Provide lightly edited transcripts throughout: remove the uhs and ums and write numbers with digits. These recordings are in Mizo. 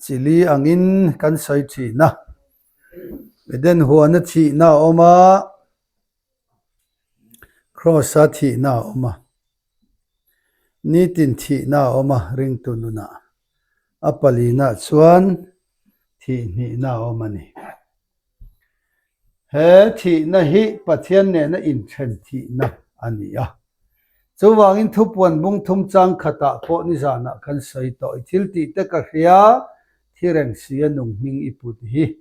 Chili angin kan sawi thin a. Eden huana thihna a awm a, Kraws-a thihna a awm a. Nitin thihna a awm a ringtu nunah. A palinah chuan thih hnihna a awm a ni. He thihna hi Pathian nena inthen thihna a ni a. Chuvangin thupuan bung thum chang khatah pawh nizanah kan sawi tawh. I thil tih te ka hria, thi reng si a nung hming i put hi.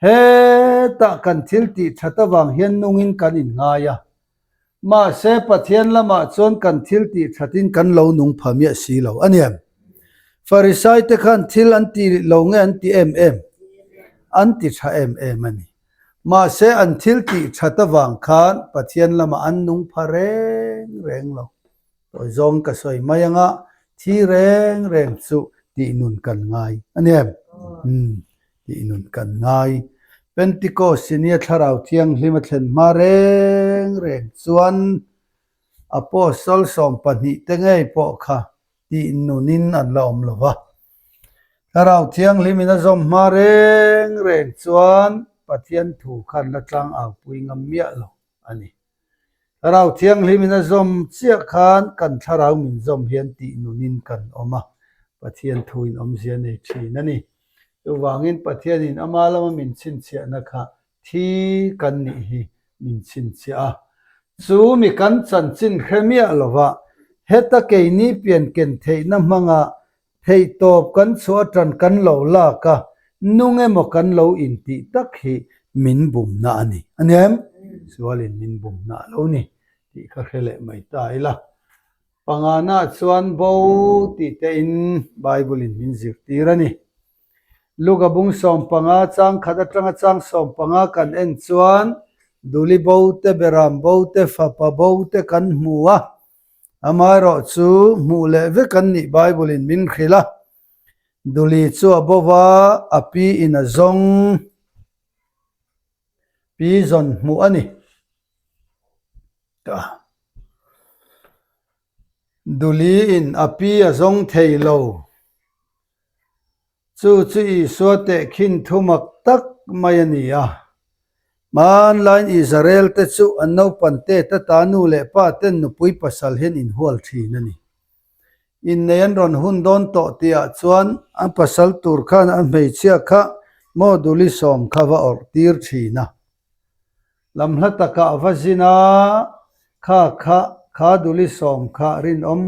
Hetah kan thil tih that avang hian nungin kan inngai a. Mahse Pathian lamah chuan kan thil tih thatin kan lo nung pha miah si lo a ni em? Farisai te khan thil an ti lo nge an ti em em? An ti tha em em a ni. Mahse an thil tih that avang khan Pathian lamah an nung pha reng reng lo. Tawi zawng ka sawi mai anga thi reng reng chu tih nun kan ngai a ni em? Umm tih nun kan ngai. Pentecost nia Thlarau Thianghlim a thlen hma reng reng chuan Apostle 12 te ngei pawh kha tih nunin an la awm lo va. Thlarau Thianghlimin a zawm hma reng reng chuan Pathian thu khan la tlang au pui ngam miah lo a ni. Thlarau Thianghlimin a zawm chiah khan kan thlarau min zawm hian tih nunin kan awm a, Pathian thuin awmzia nei thin a ni. Chuvangin Pathianin ama lama min chhinchhiahna kha thi kan nih hi min chhinchhiah a. Chu mi kan chanchin hre miah lova heta keini pian ken theihna hmanga Theihtawp kan chhuah atan kan lo lak a, nung emaw kan lo intih tak hi min bumna a ni. A nia em? Sualin min bumna a lo ni tih ka hre leh mai ta ila. Pangana chuan bo tih tein Bible-in min zirtir a ni. Luka bung 15 chang khat atanga chang 15 kan en chuan Duli bo te, Beram bo te, Fapa bo te kan hmu a. Amaherawh chu hmuh leh vek an nih Bible in min hrilh a, Duli chu a bo va, a pi in a zawng, pi zawn hmuh a ni. Duli in a pi a zawng thei lo. Chu chu Isua tehkhin thumak tak mai a ni a. Hmanlaiin Israel-te chu an naupan te tata nu leh pa ten nupui pasal hian inhual thin a ni. Innei an rawn hun dawn tawh tihah chuan a pasal tur khan a hmeichhia kha maw duli sawm kha va awrh tir thin a. Lam hla takah a va zin a, kha kha kha duli sawm kha rinawm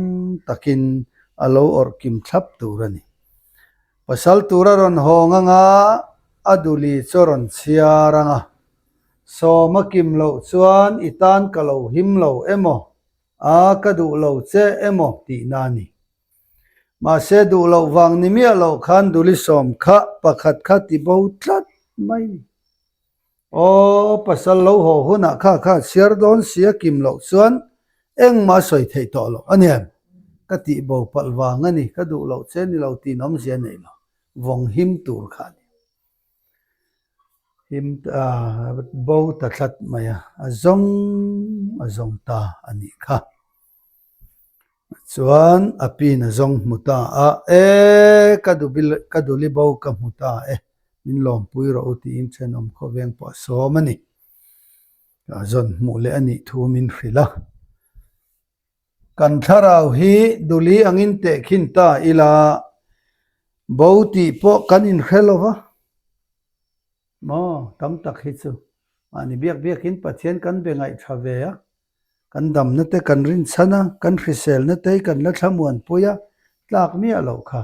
takin a lo awrh kim thlap tur a ni. Pasal tur a rawn hawng anga a duli chu a rawn chhiar ang a, sawm a kim loh chuan i tan ka lo him lo emaw, a ka duh lo che emaw tihna a ni. Mahse duh loh vang ni miah loh khan duli sawm kha pakhat kha ti bo tlat mai ni. Aw, pasal lo haw hunah kha kha chhiar dawn si a kim loh chuan engmah a sawi theih tawh loh a nia. Ka tih bo palh vang a ni, ka duh loh che ni lo tih nawmzia nei lo, vawng him tur kha a ni. Him bo ta tlat mai a, a zawng a zawng ta a nih kha. Chuan a pin a zawng hmu ta a, E, ka dubil, ka duli bo ka hmu ta e, min lawmpui rawh u tiin thenawm khawveng pawh a sawm a ni. A zawn hmuh leh a nih thu min hrilh a. Kan thlarau hi duli angin tehkhin ta ila, bo tih pawh kan inhre lo va. Maw, tam tak hi chu mahni biak biakin Pathian kan be ngaihtha ve a. Kan damna te kan rinchhan a, kan hriselna te hi kan la thlamuanpui a, tlak miah loh kha.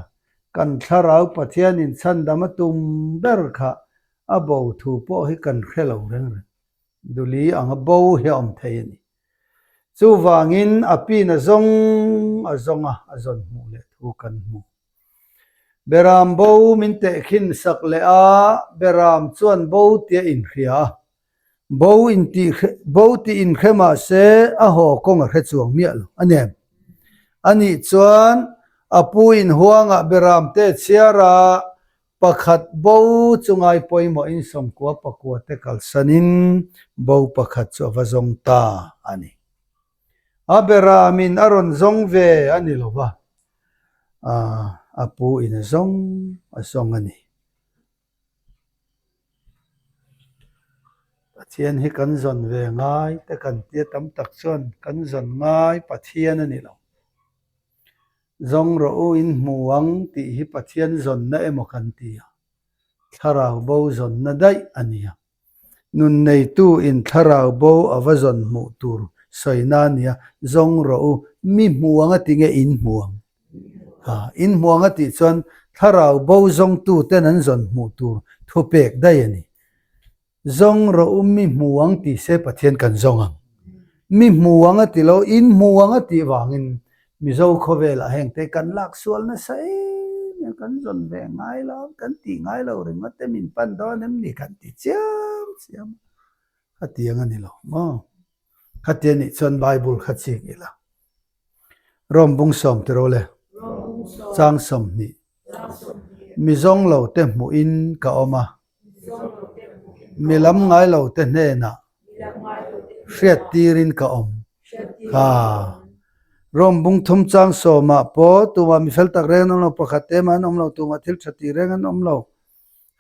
Kan thlarau Pathianin chhandam a tum ber kha a bo thu pawh hi kan hre lo reng reng. Duli anga bo hi a awm thei a ni. Chuvangin a pin a zawng a zawng a, a zawn hmuh leh thu kan hmu. Beram bo min tehkhin sak leh a, Beram chuan bo tia inhria a, Bo intih bo tih inhre mah se a haw kawng a hre chuang miah lo a nem. Anih chuan a pu in huangah beram te chhiar a, pakhat bo chu ngai pawimawhin sawmkua pakua te kalsanin bo pakhat chu a va zawng ta a ni. A beramin a rawn zawng ve a ni lo va. A pu in a zawng a zawng a ni. Pathian hi kan zawn ve ngai te kan tia tam tak chuan kan zawn ngai Pathian a ni lo. Zawng rawh u in hmu ang tih hi Pathian zawnna emaw kan ti a, thlarau bo zawnna daih a nia. Nun neitu in thlarau bo a va zawn hmuh tur sawina a nia, zawng rawh u, mi hmu ang a ti nge in hmu ang? Ha, in hmu ang a tih chuan thlarau bo zawngtu ten an zawn hmuh tur thupek daih a ni. Zawng rawh u, mi hmu ang ti se Pathian kan zawng ang. Mi hmu ang a ti lo, in hmu ang a tih vangin Mizo khawvelah heng te kan lak sual nasa em em, kan zawn ve ngai lo, kan tih ngai lo ringawt te min pan dawn em ni kan ti chiam chiam a, khatiang a ni lo maw? Khatia nih chuan Bible kha chik ila. Rom bung sawm tiraw le? Chang 20. Mi zawng lo te hmuhin ka awm a. Mi lam ngai lo te hnenah hriat tirin ka awm. Kha. Rom bung thum chang sawmah pawh tumah mi fel tak reng an awm lo, pakhat te mah an awm lo, tumah thil tha ti reng an awm lo,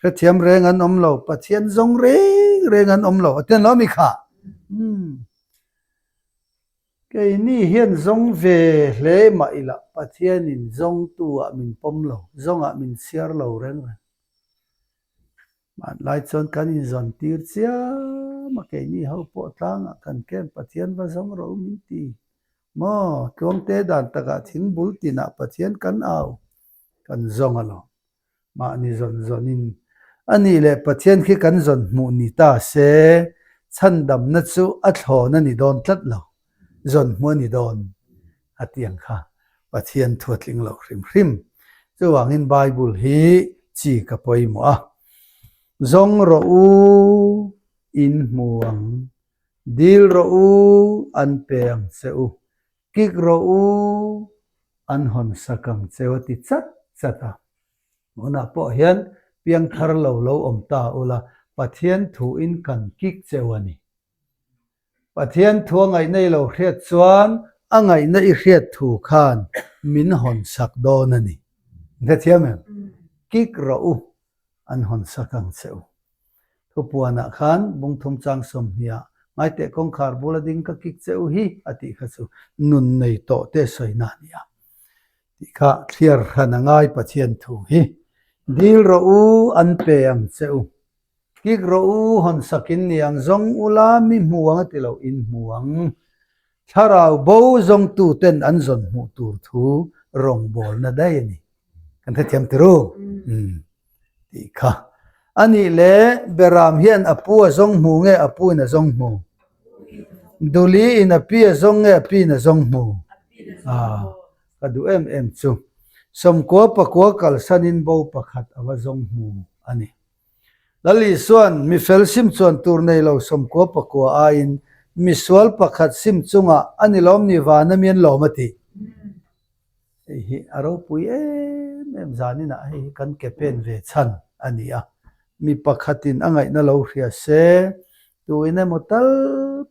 hrethiam reng an awm lo, Pathian zawng reng reng an awm lo a ti an lo mi kha. Umm. Keini hian zawng ve hle mah ila Pathianin zawngtu ah min pawm lo, zawngah min chhiar lo reng reng. Hmanlai chuan kan inzawn tir chiam a, keini ho pawh tlangah kan ken Pathian va zawng rawh u min ti maw? Tluangte dan takah thing bul tinah Pathian kan au kan zawng alawm. Mahni zawn zawnin a nih leh Pathian khi kan zawn hmuh ni ta se chhandamna chu a thlawn a ni dawn tlat lo, zawn hmuh a ni dawn. A ti ang kha Pathian thu a tling lo hrim hrim. Chuvangin Bible hi chi ka pawimawh a. Zawng rawh u, in hmu ang. Dil rawh u, an pe ang che u. Kik rawh u, an hawn sak ang che u a ti chat chat a. Tunah pawh hian piangthar lo lo awm ta ula, Pathian thuin kan kik che u a ni. Pathian thu a ngaihna i lo hriat chuan a ngaihna i hriat thu khan min hawn sak dawn a ni. Hrethiam em? Kik rawh u, an hawn sak ang che u. Thupuanah khan bungthum chang 20 ah ngaiteh kawngkhar bula ding ka kik che u hi a tih kha chu nun nei tawh te sawina a ni a. Tih kha thliar hran a ngai Pathian thu hi. Dil rawh u, an pe ang che u. Kik rawh u, hawn sakin ni ang zawng ula mi hmu ang a ti lo, in hmu ang. Thlarau bo zawngtu ten an zawn hmuh tur thu rawngbawlna daih a ni. Kan hrethiam ti ru? Umm. Tih kha. A nih le, Beram hian a pu a zawng hmu nge a pu in a zawng hmu? Duli in a pi a zawng nge a pi in a zawng hmu? Aa, ka duh em em chu. 90 pakua kalsanin bo pakhat a va zawng hmu a ni. Lal Isua'n mi fel sim chuan tur nei lo 90 pakua aiin mi sual pakhat sim chungah a ni lawm ni van a mian lawm a ti. Hei hi a ropui em em zaninah hei hi kan ke pen ve chhan a ni a. Mi pakhatin a ngaihna lo hria se, tuin emaw tal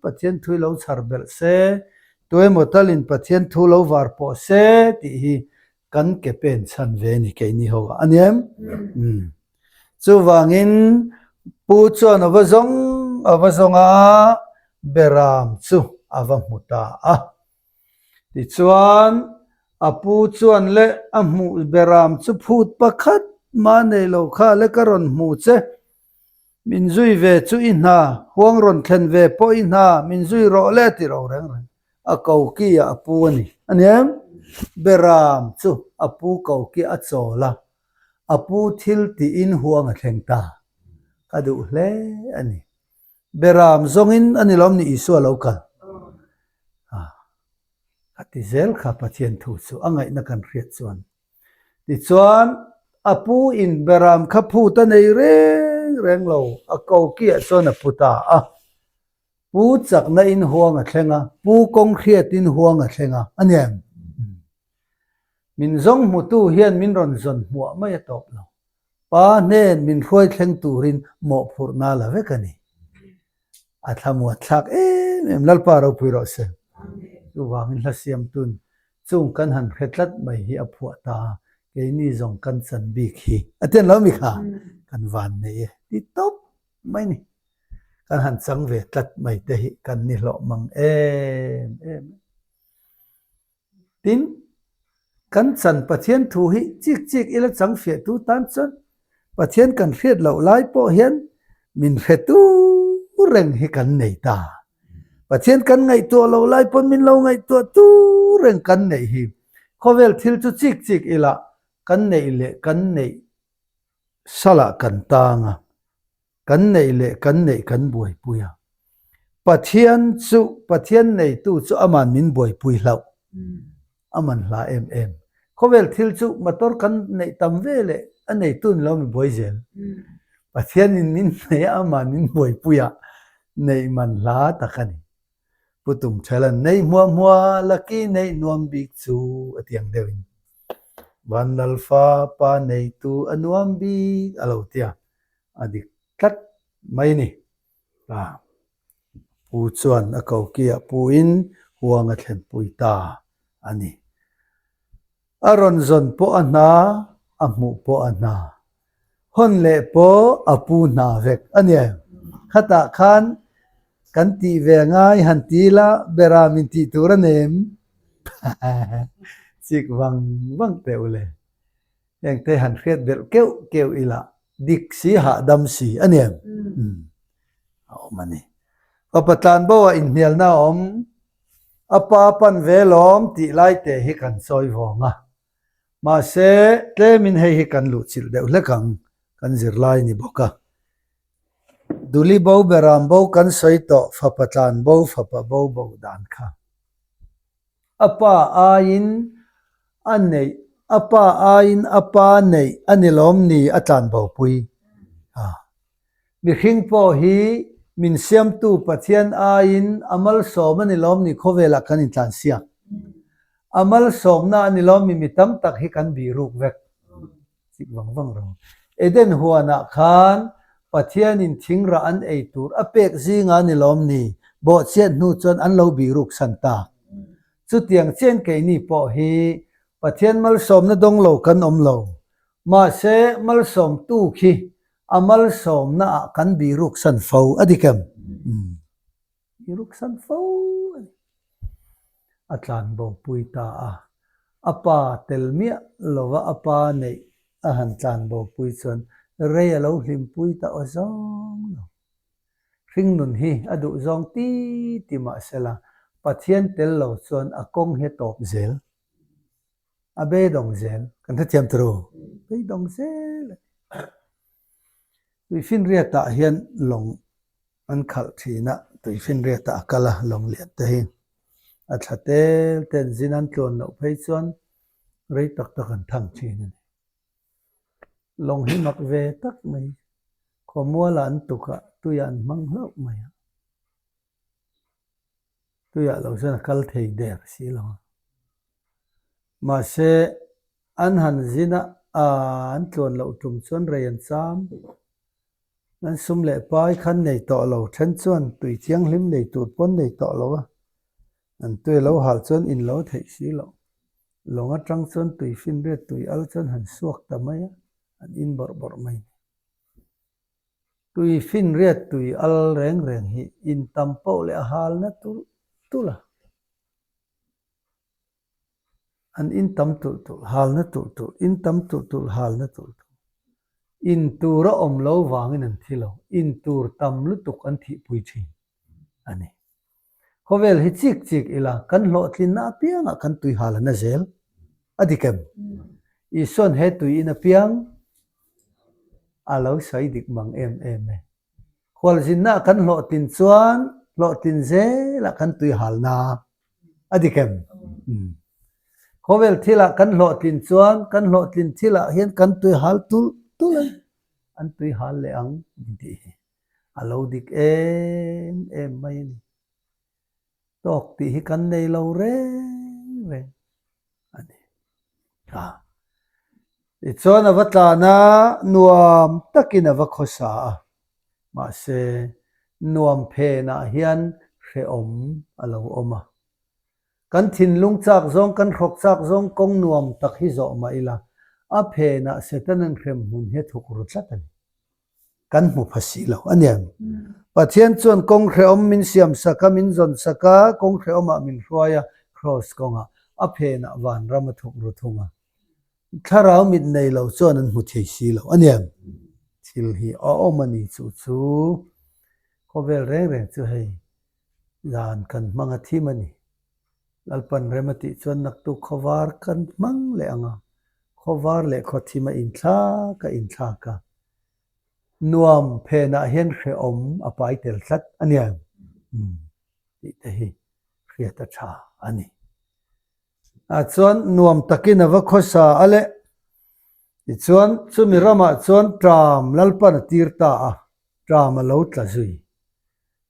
Pathian thu hi lo chhar belh se, tu emaw talin Pathian thu lo var pawh se tih hi kan ke pen chhan ve ni keini ho a ni em? Umm. Chuvangin pu chuan a va zawng a va zawng a, Beram chu a va hmu ta a. Tichuan a pu chuan le a hmuh Beram chu phut pakhat mah nei lo kha le ka rawn hmu che. Min zui ve chu i hna, huang rawn thlen ve pawh i hna, min zui rawh le a ti ro reng reng. A koki ah a pu a ni. A ni em? Beram chu a pu koki a chawl a, a pu thil tiin huang a thleng ta. Ka duh hle a ni. Beram zawngin a ni lawm ni Isua lo kal? A ti zel kha Pathian thu chu a ngaihna kan hriat chuan. Tichuan, a pu in Beram kha phut a nei reng reng lo, a koki ah chuan a pu ta a. Pu chakna in huang a thleng a, pu kawng hriat in huang a thleng a, a ni em? Min zawng hmutu hian min rawn zawn hmuah mai a tawp lo. Pa hnen min hruai thleng turin mawhphurhna la vek a ni. A thlamuan thlak em em, Lalpa ropui rawh se. Chuvangin hla siamtun chung kan han hre tlat mai hi a phuah ta. Keini zawng kan chan bik hi a tian lo mi kha kan van nei e ti tawp mai ni. Kan han chang ve tlat mai te hi kan ni hlawh mang em em e. Tin, kan chan Pathian thu hi chik chik ila chang fiah tu tan chuan Pathian kan hriat loh lai pawh hian min hre tu reng hi kan nei ta. Pathian kan ngaihtuah loh lai pawn min lo ngaihtuah tu reng kan neih hi. Khawvel thil chu chik chik ila kan neih leh kan neih salah kan tang a. Kan neih leh kan neih kan buaipui a. Pathian chu Pathian neitu chu aman min buaipui hlauh. A man hla em em. Khawvel thil chu motor kan neih tam ve leh a neitu ni lo mi buai zel. Pathianin min nei a aman min buaipui a neih man hla tak a ni. Pu Tumthalan nei hmuah hmuah laki neih nuam bik chu a ti ang deuhin Vanlalfa pa neitu a nuam bik a lo ti a, a dik tlat mai ni. A pu chuan a kokiah puin huang a thlenpui ta a ni. A rawn zawn pawh a hna, a hmuh pawh a hna. Hawn leh pawh a pu hna vek a ni. Khatah khan kan tih ve ngai han ti ila bera min tih tur a nem. Chik vang vang teh u le. Hengte han hriat belh keuh keuh ila dik si hahdam si a ni em? A awm a ni. Fapa tlanbo ah inhnialna a awm, a pa pan ve lawm tih lai te hi kan sawi vawng a. Mahse, tlemin hei hi kan luhchilh deuh hlek ang, kan zirlai ni bawk a. Duli bo beram bo kan sawi tawh fapa tlanbo fapa bo bo dan kha. A pa aiin a neih, a pa aiin a pa neih a ni lawm ni a tlanbopui a. Mihring pawh hi min siamtu Pathian aiin a malsawm a ni lawm ni khawvelah kan intlansiak. A malsawmna a ni lawm mi mi tam tak hi kan bihruk vek. Chik vang vang ro. Eden huanah khan Pathianin thingrah an ei tur a pek zinga ni lawm ni, bawhchhiat hnu chuan an lo bihruk san ta. Chutiang chian keini pawh hi Pathian malsawmna dawng lo kan awm lo. Mahse, malsawmtu khi a malsawmna ah kan bihruk san fo a dik em? I ruksan fo a ni. A tlanbo pui ta a, a pa tel miah lova a pa neih a han tlanbo pui chuan rei a lo hlimpui ta aw zawng lo. Hringnun hi a duh zawng ti ti mah sela Pathian tel lo chuan a kawng hi a tawp zel. A beidawng zel. Kan hrethiam turu. Beidawng zel a ni. Tuifinriatah hian lawng An khalh thin a, tuifinriatah a kal a, lawng lian te hi a thla tel te an zin an tluan loh phei chuan rei tak tak an thang thin a ni. Lawng hi mak ve tak mai, khawmualah an tuk a, tuiah an hmang hlauh mai a, tuiah lo chuan a kal thei der si lo a. Mahse, an han zin a, an tluan loh tum chuan rei an cham. An sum leh pai khan nei tawh lo, then chuan tui thianghlim nei tur pawn nei tawh lo a, an tui lo hal chuan in lo theih si loh. Lawng atang chuan tui finriat tui al chuan han suak ta mai a, an in bawrh bawrh mai ni. Tui finriat tui al reng reng hi in tam poh leh a halna tulh tulh a. An in tam tulh tulh, halna tulh tulh, in tam tulh tulh, halna tulh tulh. In tur a awm lo vangin an thi lo, in tur tam lutuk an thihpui thin a ni. Khawvel hi chik chik ila kan hlawhtlinna apiangah kan tui hal a na zel a dik em? Isuan he tui in apiang a lo sawi dik mang em em e. Khualzinna kan hlawhtlin chuan hlawhtlin zelah kan tui halna a dik em? Khawvel thilah kan hlawhtlin chuan kan hlawhtlin thilah hian kan tui hal tulh tulh a, an tui hal leh ang tih hi a lo dik em em mai a ni. Tawk tih hi kan nei lo reng reng a ni. A Tichuan a va tlan a, nuam takin a va khawsa a. Mahse, nuam phenah hian hrehawm a lo awm a. Kan thinlung chak zawng, kan hrawk chak zawng kawng nuam tak hi zawh mah ila. A phenah Setanan hremhmun hi a thuk ru tlat a ni. Kan hmu pha si lo a nia. Pathian chuan kawng hrehawm min siam sak a, min zawn sak a, kawng hrehawmah min hruai a, kraws kawngah a phenah vanram a thuk ru thung a. Thlarau mit nei lo chuan an hmu thei si lo a nia. Thil hi a awm a ni chu chu khawvel reng reng chu hei zan kan hmang a thim a ni. Lalpan rem a tih chuan naktuk khawvar kan hmang leh ang a, khawvar leh khawthim a inthlak a inthlak a, nuam phenah hian hrehawm a pai tel tlat a nia tih te hi hriat a tha a ni. Ah chuan nuam takin a va khawsa a le. Tichuan chumi ramah chuan ṭam Lalpan a tir ta a, ṭam a lo tla zui.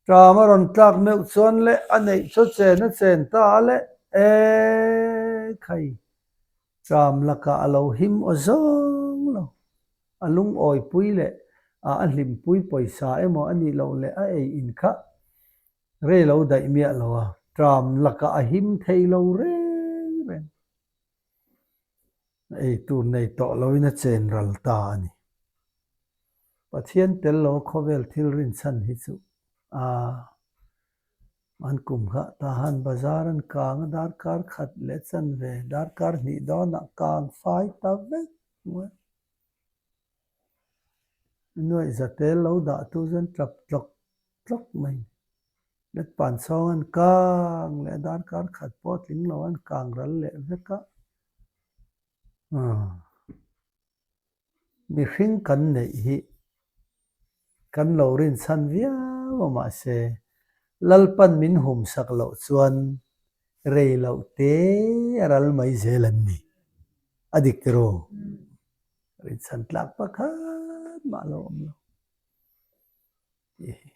Ṭam a rawn tlak meuh chuan le a neih chu chen a chen ta a le e khai. Ṭam lakah a lo him aw zawng lo. A lungawipui leh a a hlimpui pawisa emaw a nih loh leh a ei in kha rei lo daih miah lo a, ṭam lakah a him thei lo reng reng. Ei tur nei tawh loin a chen ral ta a ni. Pathian tel lo khawvel thil rinchhan hi chu a an kum kha Tahan bazar an kang a, darkar khat leh chanve, darkar hnih dawnah kang fai ta vek mai. Nuaih za tel lo dah tu chuan tap tlawk tlawk mai. Let pan chhawng an kang leh a darkar khat pawh tling lo an kang ral leh vek a. Mihring kan neih hi kan lo rinchhan viau a mahse Lalpan min humsak loh chuan rei loh te a ral mai zel an ni. A dik tiraw? Rinchhan tlak pakhat mah lo awm lo. Tih hi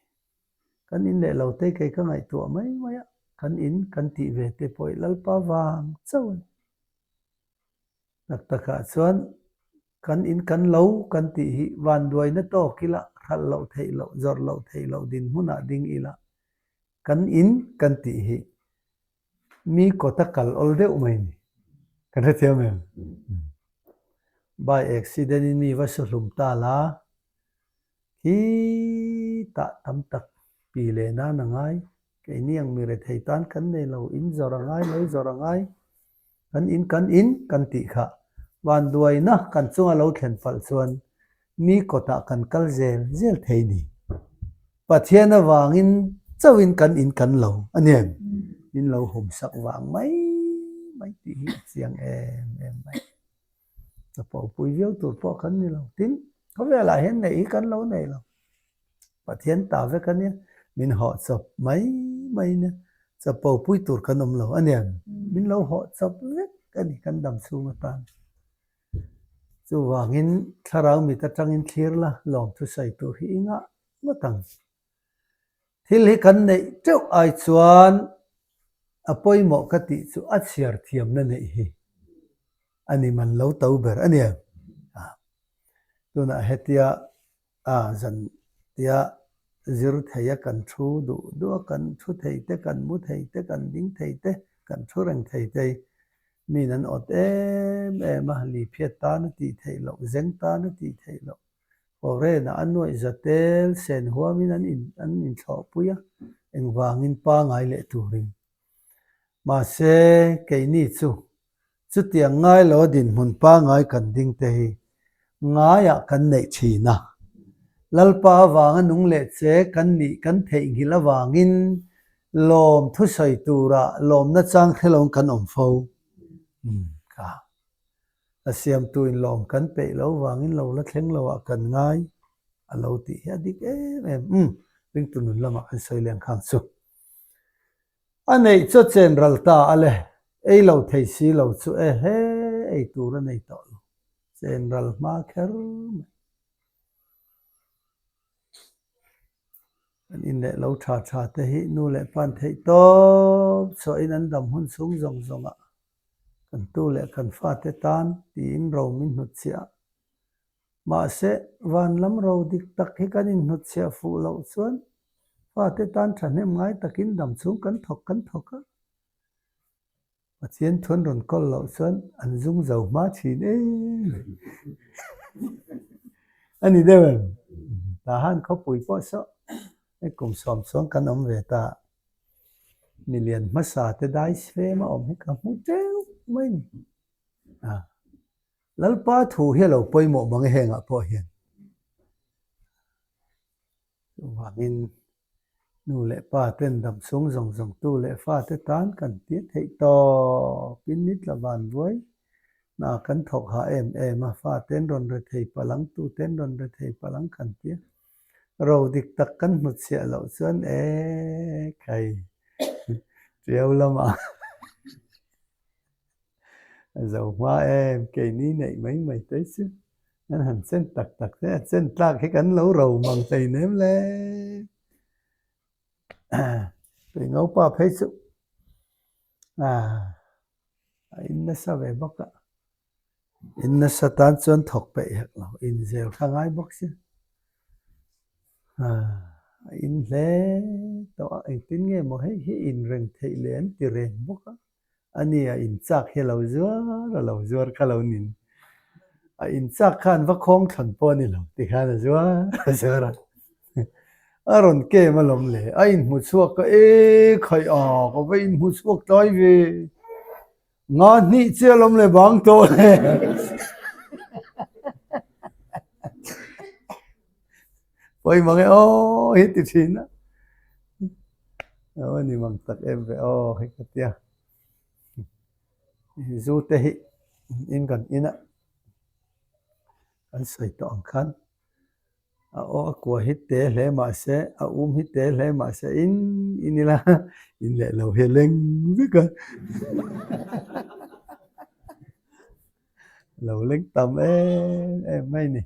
kan in leh lo te kei ka ngaihtuah mai mai a, kan in kan tih ve te pawh i Lalpa vang chauh a ni. Tak takah chuan kan in kan lo kan tih hi vanduaina tawk ila, hralh loh theih loh, zawrh loh theih loh dinhmunah ding ila kan in kan tih hi Mi kawta kal awl deuh mai ni. Kan hrethiam em? By accident in mi va su hlum ta la, khi tah tam tak pi leh nan a ngai. Keini ang mi rethei tan kan nei lo, in zawrh a ngai lo, zawrh a ngai. Kan in kan in kan tih kha vanduaina kan chunga lo thlen palh chuan mi kawtah kan kal zel zel thei ni. Pathian avangin chauhin kan in kan lo a nia, min lo humsak vang mai mai tih hi a chiang em em mai. Chapopui viau tur pawh kan ni lo. Tin, khawvelah hian neih hi kan lo nei lo. Pathian ta vek a nia, min hawh chawp mai mai nia, chapopui tur kan awm lo a nia, min lo hawh chawp vek a ni kan dam chhung atan. Chuvangin thlarau mit atangin thlir la lawmthu sawi tur hi i ngah ngawt ang. Thil hi kan neih teuh ai chuan a pawimawh ka tih chu a chhiar thiamna neih hi a ni man lo to ber a nia. Tunah hetia A zan tia zir thei a kan thu duh duh a, kan thu thei te, kan mu thei te, kan ding thei te, kan thu reng thei te hi min an awt em em a, liphiat tan a tih theih loh, zeng tan a tih theih loh. Foreign ah a nuaih za tel sen huamin an in an inthlawhpui a, engvangin pangai leh turin. Mahse, keini chu Chutiang ngai lo dinhmun pangai kan ding te hi ngaiah kan neih thin a. Lalpa avanga nung leh che kan nih kan theihnghilh avangin lawm thusawi tura lawmna chang hrelawng kan awm fo. Umm ka. A siamtuin lawm kan peih lo vangin lo la thleng lo ah kan ngai a lo tih hi a dik em em. Umm ringtu nun lamah kan sawi leng khang chu. A neih chu chen ral ta a le, ei lo thei si lo chu e he ei tur a nei tawh lo, chen ral hma kher mai. Kan in leh lo tha tha te hi nu leh pan theih tawp chhuahin an dam hun chhung zawng zawngah kan tu leh kan fate tan tiin ro min hnutchhiah a. Mahse, van lam ro dik tak hi kan inhnutchhiah fuh loh chuan fate tan thahnem ngai takin dam chhung kan thawk kan thawk a. Pathian thuan rawn kawl loh chuan an zung zo hma thin em mai. A ni deuh em? Tah han khawpui pawh saw hei kum sawm chuan kan awm ve ta. Milian hmasa te dai fem a awm hi ka hmu teuh mai ni. Lalpa thu hi a lo pawimawh mang e hengah pawh hian. Chuvangin nu leh pa ten damchhung zawng zawng tu leh fate tan kan tir theih tawpin ni tla van vuai hna kan thawk hah em em a, faten rawn re thei palh ang, tuten rawn re thei palh ang kan tia. Ro dik tak kan hnutchhiah loh chuan e khai tiau lamah A zo hma em, keini neih mai mai te chu an han chen tak tak te, a chen tlak hi kan lo ro mang thei nem le. Tui ngopa phei chu a in nasa ve bawk a, in nasa tan chuan thawk peih hek lo, in zel kha ngai bawk si. A in hle tawh a, engtin nge maw hei hi in reng theih leh an ti reng bawk a. A ni a in chak hi a lo zuar a lo zuar kha lo nin. A in chak khan va khawng thlan pawh a ni lo ti khan a zuar a zuar a. A rawn kem alawm le, a inhmu chhuak ka e khaih a, ka va inhmu chhuak tlai ve. Nga hnih che alawm le bang tawh le. Pawi mang e aw hi ti thin a. Aw ni mang tak em ve aw hei ka tia. Zu te hi in kan in a kan sawi tawh ang khan a aw a kua hi te hle mah se a um hi te hle mah se in in ila in leh lo hi a leng vek a. Lo leng tam em em mai ni.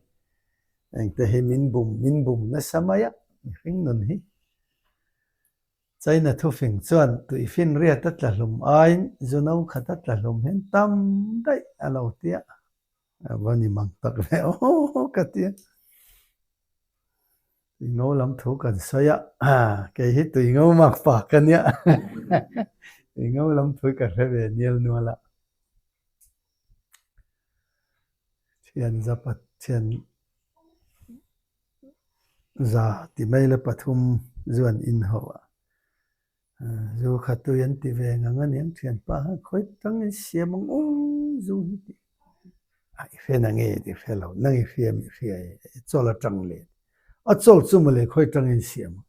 Engte hi min bum min bum nasa mai a, mihring nun hi. China thufing chuan tuifinriat a tla hlum aiin zu no khat a tla hlum hian tam daih a lo tia. A va ni mang tak ve aw ka tia. Tuingo lam thu kan sawi a, kei hi tuingo mak pa ka nia. Tuingo lam thu ka hre ve nial nual a. Thian za Pathian za ti mai la pathum zu an in ho a, zu kha tui an ti ve ngang a niang thianpa khan khawi tang in siam ang aw zu hi tih a i hre na nge ti hre lo nang i hria mi hria e chawl atang le a chawl chu mawle khawi tang in siam ang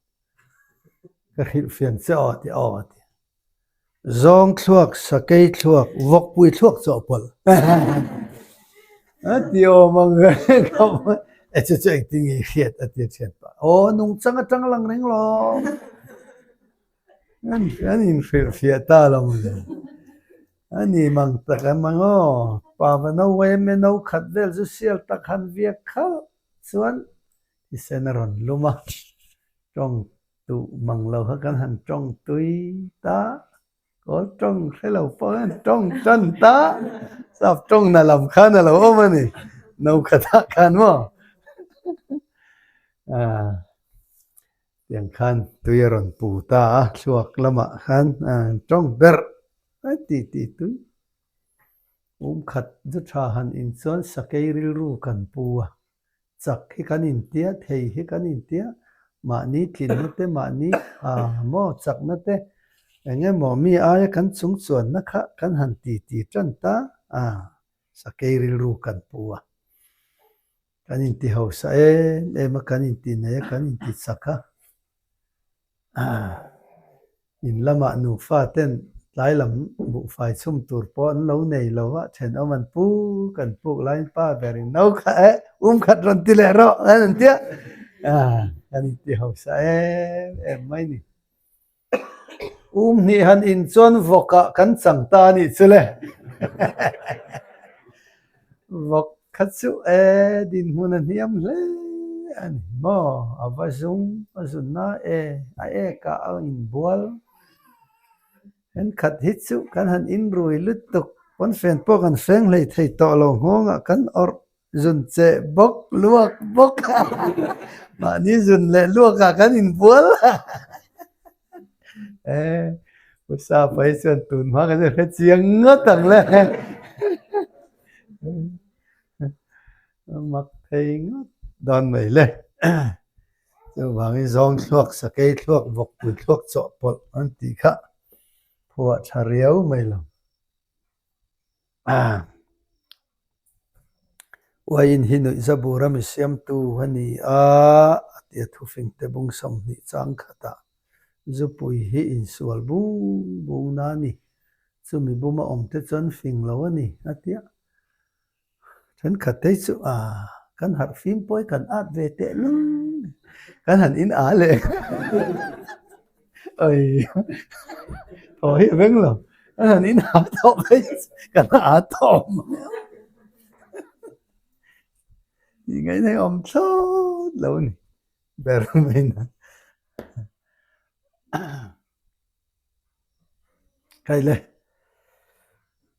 ka hrilh fian che aw ti aw a ti. Zawng thluak, sakei thluak, vawkpui thluak chawhpawlh a ti awm ang reng khawp mai. E chu chu engtin nge i hriat a ti a thian pah. Aw nungchang atang lang reng lo. An an inhrilhfiah ta lo mawle. A ni mang tak em ang aw. Pa va no em e no khat vel chu sial tak han viak khalh chuan thisen a rawn lum a. Tawng Duh mang lo kha kan han tawng tui ta, kawl tawng hre lo pawh hian tawng tan ta, sap tawng na lam khan a lo awm a ni, no khatah khan maw? Aaa tiang khan tui a rawn pu ta a, thluak lamah khan a tawng berh a ti ti tui. Um khat zu tha han in chuan sakei rilru kan pu a. Chak hi kan intia, thei hi kan intia, mahni tlinna te, mahni ah maw chakna te, eng emaw mi aia kan chung chuanna kha kan han ti ti tan ta a, sakei rilru kan pu a. Kan inti hausa em em a, kan inti nei a, kan inti chak a. In lamah nufa ten tlai lam buhfai chhum tur pawh an lo nei lo a, thenawm an puk an puk laiin pa ber in no kha eh um khat rawn ti leh rawh an an tia kan inti hausa em em mai ni. Um hnih han in chuan vawkah kan chang ta a nih chu le. Vawk kha chu e dinhmun a hniam hle a ni maw? A va zung a zunna e a ekah a inbual. Thenkhat hi chu kan han inrui lutuk pawnfen pawh kan feng hlei thei tawh lo nghawngah kan awrh zun cheh bawk luak bawk mahni zun leh luakah kan inbual e. Usa pai chuan tun hma kan hre chiang ngawt ang le. Mak thei ngawt dawn mai le. Chuvangin zawng thluak, sakei thluak, vawkpui thluak chawhpawlh an tih kha phuah tha riau mai lo. Uaiin hi nuihza bura mi siamtu a ni a, a ti a thufingte bung 20 chang khatah zupui hi insual bung bung na a ni. Chumi buma awmte chuan fing lo a ni, a ti a. Thenkhat te chu a kan harh fim pawi kan at ve teh lul kan han in a leh oi thaw hi a veng lo kan han in a tawh mai kan a tawh mai a tih ngaihna hi a awm thlawt lo a ni ber mai na. Hei le,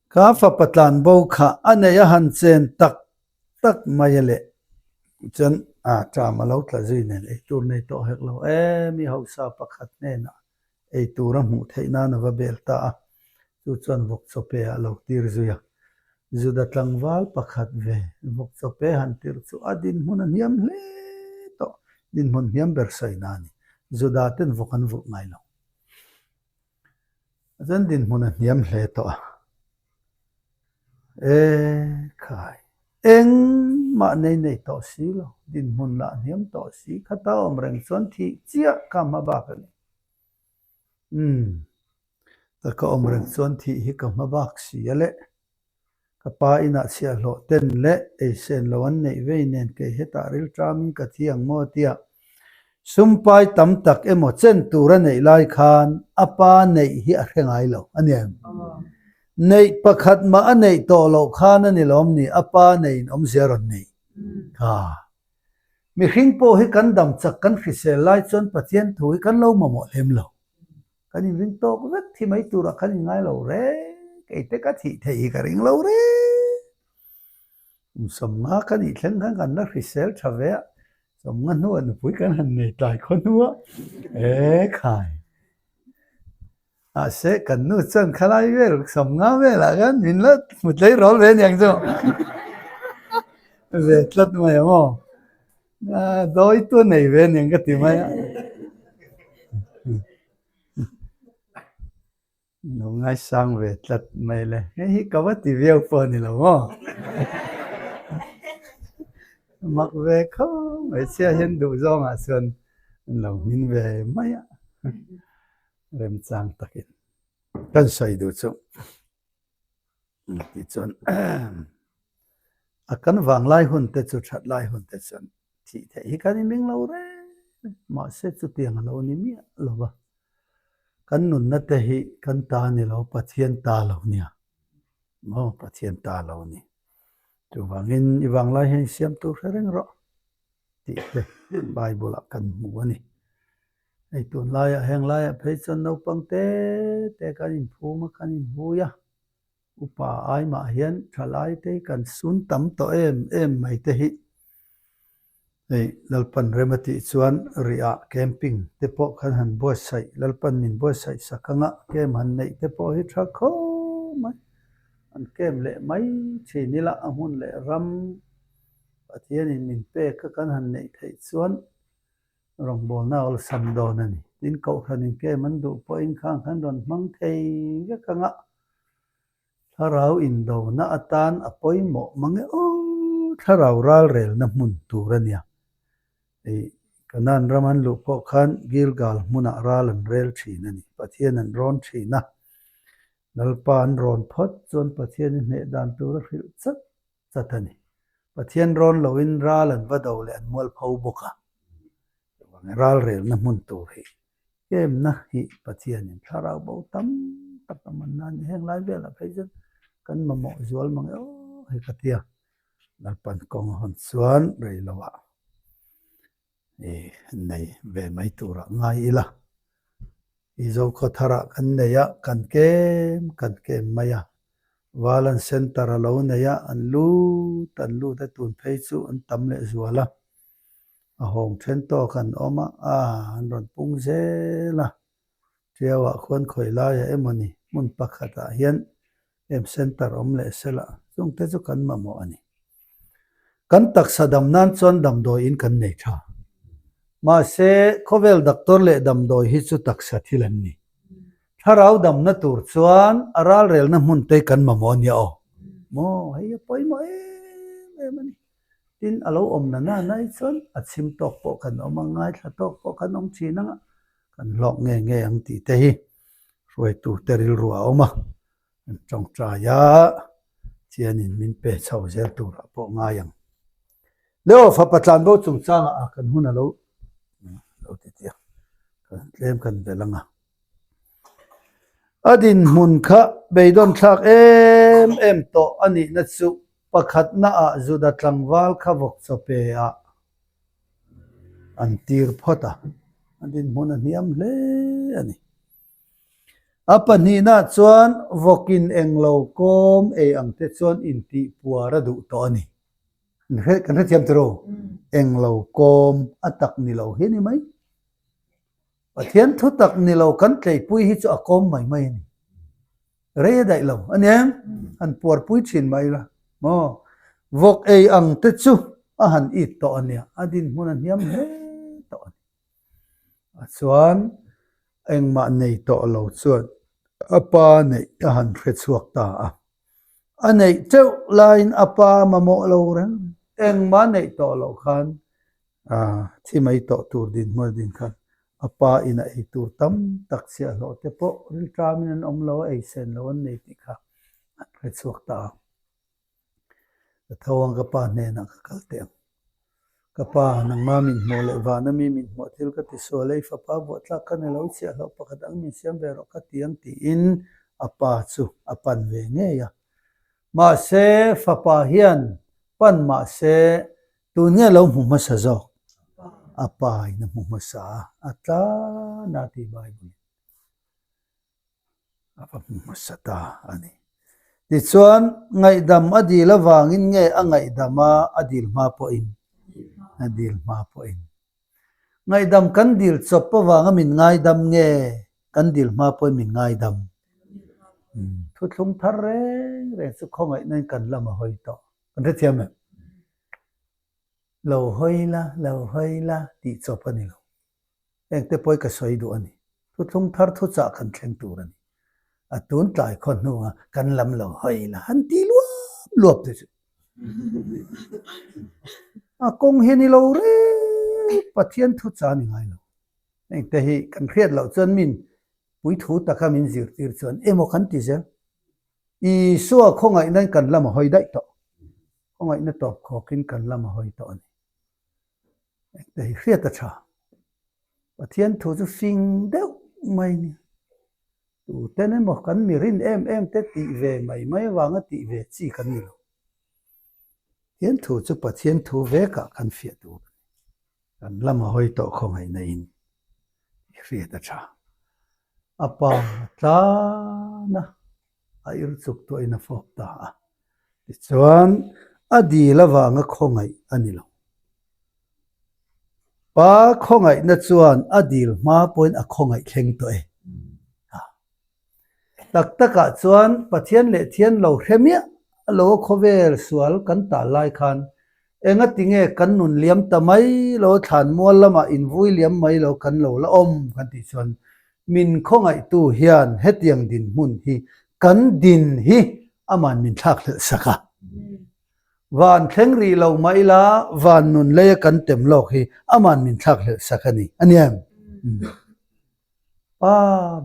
ka fapa tlan bo kha a nei a han chen tak tak mai a leh chuan a ṭam a lo tla zui nen eitur nei tawh hek lo e, mi hausa pakhat hnenah eitur a hmuh theih nan a va bel ta a, chu chuan vawk chawpe ah a lo tir zui a, Juda tlangval pakhat ve vawk chawpe han tirh chu a dinhmun a hniam hle tawh, dinhmun hniam ber sawi na a ni, Juda ten vawk an vulh ngai lo. Chuan dinhmun a hniam hle tawh a. E khai, engmah nei nei tawh si lo, dinhmun lah hniam tawh si, khata awm reng chuan thih chiah ka hma bak a ni. Umm, ka awm reng chuan thih hi ka hma bak si a leh. Ka pa inah chhiahhlawh ten leh eisen lo an neih vei nen kei hetah rilṭamin ka thi ang maw tia sumpai tam tak emaw chen tur a neih lai khan a pa neih hi a hre ngai lo a ni em? Neih pakhat mah a neih tawh loh khan a ni lawm ni a pa neiin awmzia rawn neih kha. Mihring pawh hi kan dam chak kan hrisel lai chuan Pathian thu hi kan lo mamawh lem lo. Kan inring tawk vek thi mai turah kan inngai lo reng, kei te ka thih theih hi ka ring lo reng. Kum 50 ka nih thleng khan kan la hrisel tha ve a, 50 hnuah nupui kan han nei tlai khaw hnua, e khai. Mahse kan nu chuan khalai vel 50 velah khan min la hmu tleirawl ve aniang chu. Ve tlat mai ang aw. Dawi tu nei ve aniang ka ti mai a. Lo ngaisang ve tlat mai le. Hei hi ka va ti viau pawh a ni lo maw? Mak ve kho hmeichhia hian duh zawngah chuan an lo hmin ve mai a. Remchang takin kan sawi duh chu. Tichuan a kan vang lai hun te chu that lai hun te chuan thih theih hi kan inring lo reng mahse chutiang a lo ni miah lo va, kan nunna te hi kan ta a ni lo Pathian ta lo nia maw Pathian ta lo ni chuvangin i vang lai hian i siam tur hre reng rawh tih te Bible ah kan hmu a ni. Hei tunlaiah heng laiah phei chuan naupang te te kan inphum a kan inhui a, upa aimah hian thalai te hi kan sun tam tawh em em mai te hi. Hei Lalpan rem a tih chuan riah camping te pawh khan han buatsaih Lalpan min buatsaih sak anga camp han neih te pawh hi tha khawp mai. An camp leh mai thin ila a hmun leh ram Pathianin min pek a kan han neih theih chuan rawngbawlna awlsam dawn a ni. Tin, Kohhran inkem an duh pawhin khang khan rawn hmang thei vek ang a, thlarau indona atan a pawimawh mang e aw, thlarau ralrelna hmun tur a nia. Hei, Kanaan ram an luh pawh khan Gilgal hmunah ral an rel thin a ni. Pathian an rawn thin a, Lalpa an rawn phawt chuan Pathian i hneh dan tur a hrilh chat chat a ni. Pathian rawn loin ral an va do leh an mualpho bawk a. Chuvangin ralrelna hmun tur hi kemna hi Pathianin thlarau bo tam tak a man na a ni. Heng lai velah phei chuan kan mamawh zual mang e aw hei ka tia. Lalpan kawng a hawn chuan rei loah i nei ve mai turah ngai ila. I Zokhaw tharah kan nei a, kan kem kan kem mai a. Valan Centre a lo nei a, an lut an lut a, tun phei chu an tam leh zual a. A hawng then tawk an awm a, a an rawn pung zel a. Tiauah khuan khawi laiah emaw ni hmun pakhatah hian em center awm leh sela chungte chu kan mamawh a ni. Kan taksa dam nan chuan damdawiin kan nei tha. Mahse, khawvel doctor leh damdawi hi chu taksa thil an ni. Thlarau damna tur chuan a ralrelna hmun te kan mamawh a nia aw. Maw, hei a pawimawh em em a ni. Tin, a lo awm na na na hi chuan a chhim tawk pawh kan awm ang, ngaithla tawk pawh kan awm thin ang a, kan hlawk nge nge ang tih te hi hruaitute rilru a awm a, an tawngtai a, chianin min pe chho zel turah pawh ngai ang. Leo fapa tlanbo chungchangah a kan hun a lo lo ti tia, kan tlem kan belh ang a. A dinhmun kha beidawn thlak em em tawh a nihna chu pakhatnaah Juda tlangval kha vawk chawpe ah an tir phawt a, a dinhmun a hniam hle a ni. A pahnihnaah chuan vawkin englo kawm ei ang te chuan intihpuar a duh tawh a ni. Kan hrethiam tiraw? Englo kawm a tak ni lo hi a ni mai. Pathian thu tak ni lo kan tleipui hi chu a kawm mai mai a ni. Rei a daih lo a nia, han puarpui thin mai ila maw? Vawk ei ang te chu a han it tawh a nia, a dinhmun a hniam hle tawh a ni. A chuan engmah nei tawh lo chuan a pa neih a han hre chhuak ta a. A neih teuh laiin a pa mamawh lo reng engmah neih tawh loh khan Thi mai tawh tur dinhmun a din khan a pa in a ei tur tam tak chhiahhlawh te pawh rilṭamin an awm lo a, ei sen lo an nei tih kha an hre chhuak ta a. Ka tho ang ka pa hnenah ka kal teh ang. Ka pa nangma min hmuh leh vana mi min hmuh thil ka ti sual a, i fapa buah tlak ka ni lo, chhiahhlawh pakhat ang min siam ve rawh ka ti ang tiin a pa chu a pan ve ngei a. Mahse fapa hian pan mahse Tun nge lo hmu hmasa zawk? A pa in a hmu hmasa a, a tlan a tih Bible in a va hmu hmasa ta a ni. Tichuan, ngaihdam a dil avangin nge a ngaihdam a, a dil hma pawhin? A dil hma pawhin. Ngaihdam kan dil chawp avanga min ngaidam nge kan dil hma pawhin min ngaidam? Thuthlung thar reng reng chu khawngaihna in kan lam a hawi tawh. Kan hrethiam em? Lo hawi la, lo hawi la tih chawp a ni lo. Engte pawh hi ka sawi duh a ni. Thuthlung thar thuchah kan thleng tur a ni. A tun tlai khaw hnua kan lam lo hawi la han ti luap luap te chu. A kawng hi a ni lo reng, Pathian thuchah a ni ngai lo. Engte hi kan hriat loh chuan min puithu taka min zirtir chuan emaw kan ti zel. Isua khawngaihna kan lam a hawi daih tawh. Khawngaihna tawp khawkin kan lam a hawi tawh a ni. Engte hi hriat a tha. Pathian thu chu fing deuh mai a ni. Tuten emaw kan mi rin em em te tih ve mai mai avanga tih ve chi kan ni lo. Pathian thu chu Pathian thu vekah kan fiah tur a ni. Kan lam a hawi tawh khawngaihna in i hriat a tha. A pa tlan a, a ir chuk tuahin a fawp ta a. Tichuan, a dil avanga khawngaih a ni lo. Pa khawngaihna chuan a dil hma pawhin a khawngaih thleng tawh e. Tak takah chuan Pathian leh Thian lo hre miah lo a khawvel sual kan tal lai khan engati nge kan nun liam ta mai lo thlan mual lamah invui liam mai lo kan lo la awm kan tih chuan min khawngaihtu hian hetiang dinhmun hi kan din hi aman min thlak hlelh sak a. Van thleng rih lo mah ila van nun leia kan tem lawk hi aman min thlak hlelh sak a ni a nia em? Pa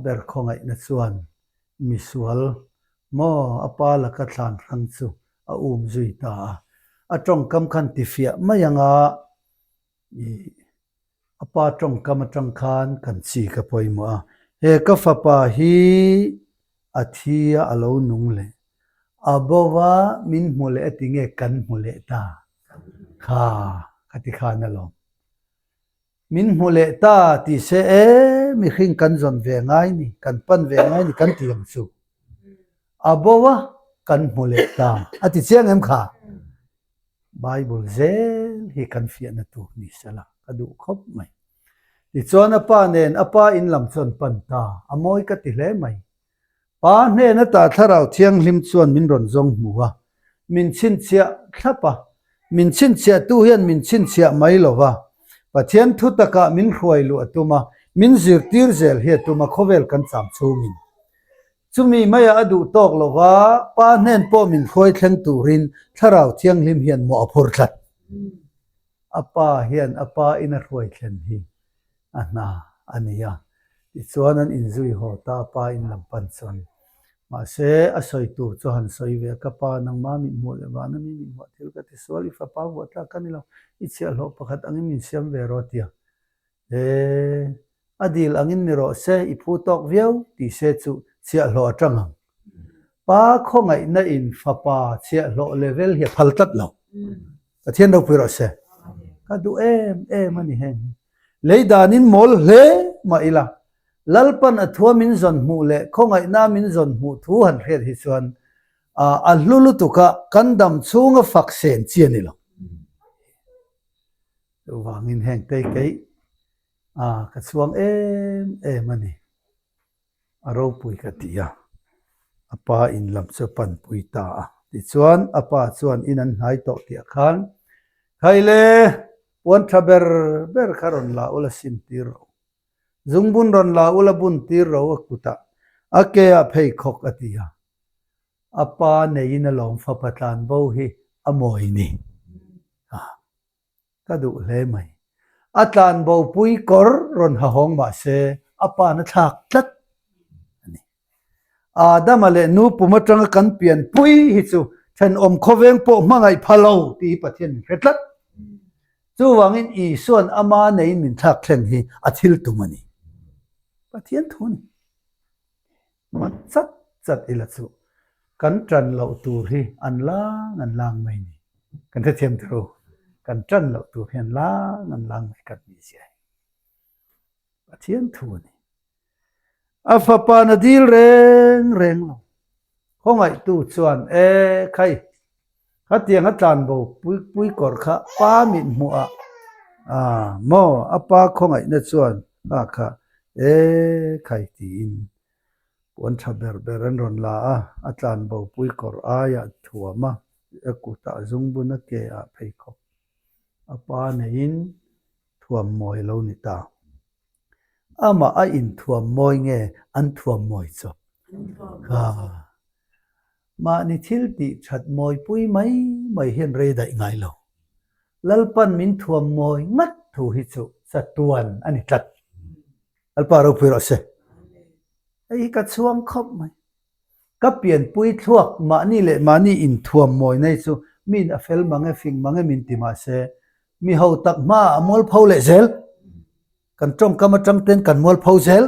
ber khawngaihna chuan misual maw a pa laka thlan hrang chu a um zui ta a. A tawngkam khan tifiah mai anga ih a pa tawngkam atang khan kan chi ka pawimawh a. He ka fapa hi a thi a a lo nung leh. A bo va min hmu leh a ti nge kan hmu leh ta kha ka ti khan alawm. Min hmu leh ta ti se e, mihring kan zawn ve ngai ni, kan pan ve ngai ni kan ti ang chu. A bo a, kan hmu leh ta a ti chiang em kha? Bible zel hi kan fiahna tur ni sela ka duh khawp mai. Tichuan a pa nen a pa in lam chuan pan ta, a mawi ka ti hle mai. Pa hnen ata Thlarau Thianghlim chuan min rawn zawng hmu a, min chhinchhiah thlap a. Min chhinchhiahtu hian min chhinchhiah mai lo va, Pathian thu takah min hruai luh a tum a, min zirtir zel hi a tum a, khawvel kan cham chhungin. Chumi maiah a duh tawk lo va, Pa hnen pawh min hruai thleng turin Thlarau Thianghlim hian mawh a phur tlat. A pa hian a pa in a hruai thlen hi a hna a ni a, tichuan an inzui haw ta a pa in lam pan chuan. Mahse, a sawi tur chu han sawi ve a, Ka pa, nangma mit hmuh leh vana mi mit hmuah thil ka ti sual, i fapa vuah tlak ka ni lo, i chhiahhlawh pakhat angin min siam ve rawh a ti a. He a dil angin ni rawh se, i phu tawk viau tih se chu chhiahhlawh a tang ang. Pa khawngaihna in fapa chhiahhlawh level hi a phal tlat lo. Pathian ropui rawh se. Ka duh em em a ni heng hi. Lei danin mawl hle mah ila, Lalpan a thua min zawn hmuh leh khawngaihna min zawn hmuh thu han hriat hi chuan a hlu lutuk a, kan dam chhunga fak sen chi a ni lo. Chuvangin heng te kei a ka chhuang em em a ni. A ropui ka ti a, a pa in lam chu a panpui ta a. Tichuan a pa chuan in an hnai tawh tih ah khan, Khaile, puan tha ber ber kha rawn la ula sim tir rawh u. Zungbun rawn la ula bun tir rawh u a kutah, a ke ah pheikhawk a ti a. A pa neiin a lawm fapa tlanbo hi a mawi ni. Ka duh hle mai. A tlanbo pui kawr rawn ha hawng mah se a pan a thlak tlat a ni. Adama leh nu pum atanga kan pian pui hi chu thenawm khawveng pawh hmangaih pha lo tih hi Pathian min hre tlat. Chuvangin Isua'n ama neiin min thlak thleng hi a thil tum a ni. Pathian thu a ni. Mat chat chat ila chu kan tan loh tur hi an lang an lang mai ni. Kan hrethiam teh u, kan tan loh tur hi an lang an lang mai kan ni zia hi. Pathian thu a ni. A fapa na dil reng reng lo. Khawngaihtu chuan e khai khatiang a tlanbo pui pui kawr kha pa mit hmuh ah a maw a pa khawngaihna chuan kha kha e khai tiin puan tha ber ber an rawn la a, a tlanbo pui kawr aiah thuam a, a kutah zungbun a ke ah pheikhawk a pa neiin thuam mawi lo ni ta. Amah a inthuam mawi nge an thuam mawi chawp? Kha. Mahni thil tih that mawipui mai mai hian rei daih ngai lo. Lalpan min thuam mawi ngat thu hi chu chatuan a ni tlat. Lalpa ropui rawh se. Hei hi ka chhuang khawp mai. Ka pianpui thluak mahni leh mahni inthuam mawi nei chu min a fel mang e, fing mang e min ti mah se, mi ho tak hmaah a mualpho leh zel. Kan tawngkam atang ten kan mualpho zel.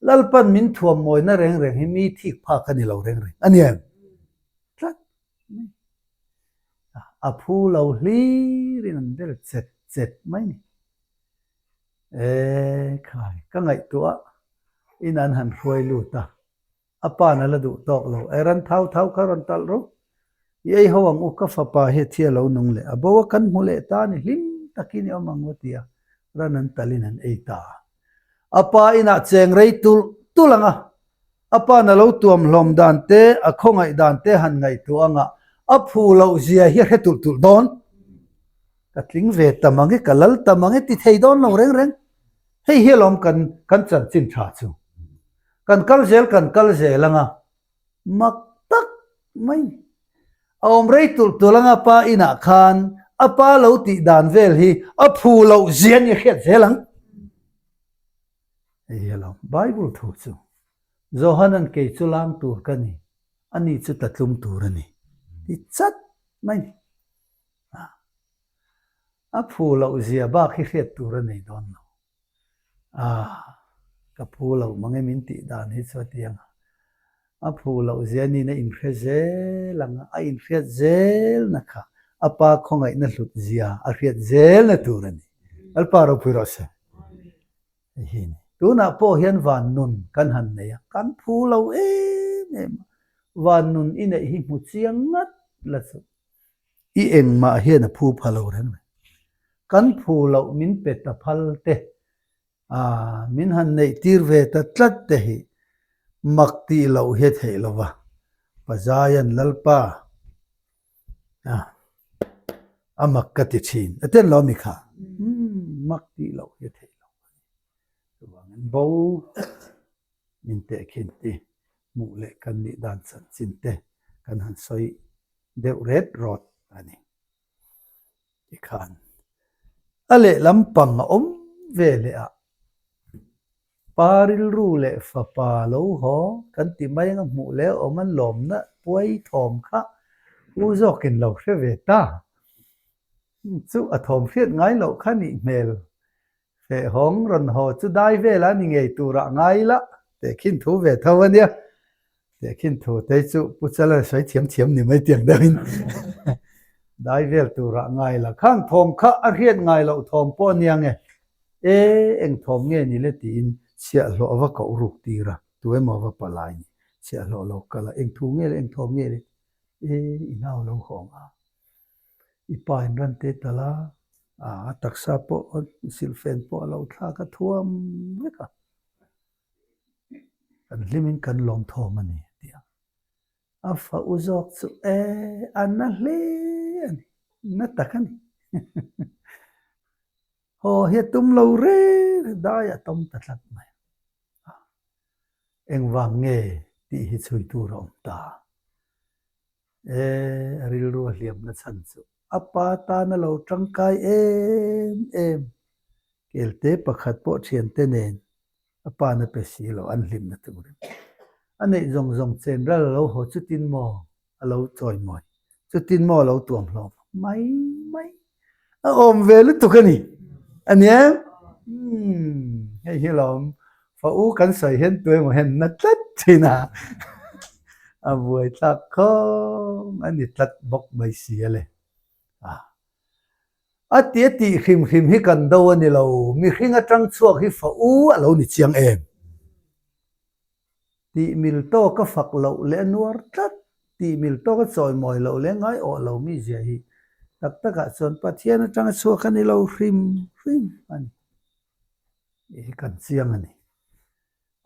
Lalpan min thuam mawina reng reng hi mi thik phak a ni lo reng reng a ni em? Tlat mai. A phu lo hlirin an bel chet chet mai ni. E khai, ka ngaihtuah in an han hruai lut a. A pa'n a la duh tawk lo. E ran thau thau kha rawn talh ro. I ei ho ang u, ka fapa hi thi a lo nung leh. A bo a kan hmu leh ta ni, hlim takin i awm ang u ti a, ran an talhin an ei ta a. A pa inah cheng rei tulh tulh ang a, a pa'n a lo tuam hlawm dan te, a khawngaih dan te han ngaihtuah ang a, a phu loh zia hi a hre tulh tulh dawn. Ka tling ve ta mang e, ka lal ta mang e ti thei dawn lo reng reng. Hei hi alawm kan kan chanchin tha chu. Kan kal zel kan kal zel anga mak tak mai ni. A awm rei tulh tulh anga pa inah khan a pa lo tih dan vel hi a phu loh zia ni hriat zel ang. Hei hi alawm Bible thu chu. Johanan kei chu lang tur ka ni, ani chu tlatlum tur a ni ti chat mai ni. A phu loh zia bak hi hriat tur a nei dawn lo. A, ka phu loh mange min tih dan hi chu a ti ang a. A phu loh zia niin a inhre zel ang a, a inhriat zel na kha a pa khawngaihna hlut zia a hriat zel na tur a ni. Lalpa ropui rawh se. Hei hi a ni. Tunah pawh hian van nun kan han nei a, kan phu lo em em a. Van nun i neih hi hmu chiang ngat la chu. I engmah hian a phu pha lo reng reng. Kan phu loh min pe ta phal te. A, min han neih tir ve ta tlat te hi mak tih loh hi a theih lo va, Pazaia'n Lalpa a, a mak ka ti thin. A ten lo mi kha? Umm, mak tih loh hi a theih lo a ni. Chuvangin bo min tehkhin ti hmuh leh kan nih dan chanchin te kan han sawi deuh ret rawt a ni. Tikhan a lehlam pang a awm ve leh a, pa rilru leh fapa lo haw kan ti mai anga hmuh leh awm an lawmna puai thawm kha u zawkin lo hre ve ta. Chu a thawm hriat ngai loh kha nih hmel Fehhawng rawn haw chu dai vela ni ngei turah ngai la, tehkhin thu ve tho a nia. Tehkhin thu te chu Pu Chala sawi thiam thiam ni mai tiang deuhin dai vel turah ngai la. Khang thawm kha a hriat ngai loh thawm pawh a nia nge? E, eng thawm nge ni le tiin chhiahhlawh a va koh ruk tir a, tu emaw a va pa lai ni. Chhiahhlawh lo kal a, eng thu nge le, eng thawm nge le? E, i nau lo hawng a. I pa in ran te tal a, a taksa pawh silhfen pawh a lo thlak a thuam vek a, kan hlimin kan lawm thawm a ni a ti a. A fa u zawk chu e a na hle a ni, na tak a ni. Haw hi a tum lo reng reng, dai a tawm ta tlat mai a. Engvang nge tih hi chhui tur a awm ta. E, a rilru a hliamna chhan chu a pa tan a lo tangkai em em. Kelte pakhat pawh thiante nen a pa na pe si lo an hlimna turin. A neih zawng zawng chen ral a lo haw chutin maw a lo chawimawi, chutin maw a lo tuam hlawm mai mai. A awm ve lutuk a ni. A ni em? Umm, hei hi lawm fa u kan sawi hian tu emaw hian na tlat thin a, a buai thlak khawm a ni tlat bawk mai si a le. A, a ti a tih hrim hrim hi kan do a ni lo, mihring atang chhuak hi fa u a lo ni chiang em? Tih mil tawk a fak loh leh a nuar tlat, tih mil tawk a chawimawi loh leh ngai awh lo mi zia hi tak takah chuan Pathian atanga chhuak a ni lo hrim hrim a ni. Tih hi kan chiang a ni.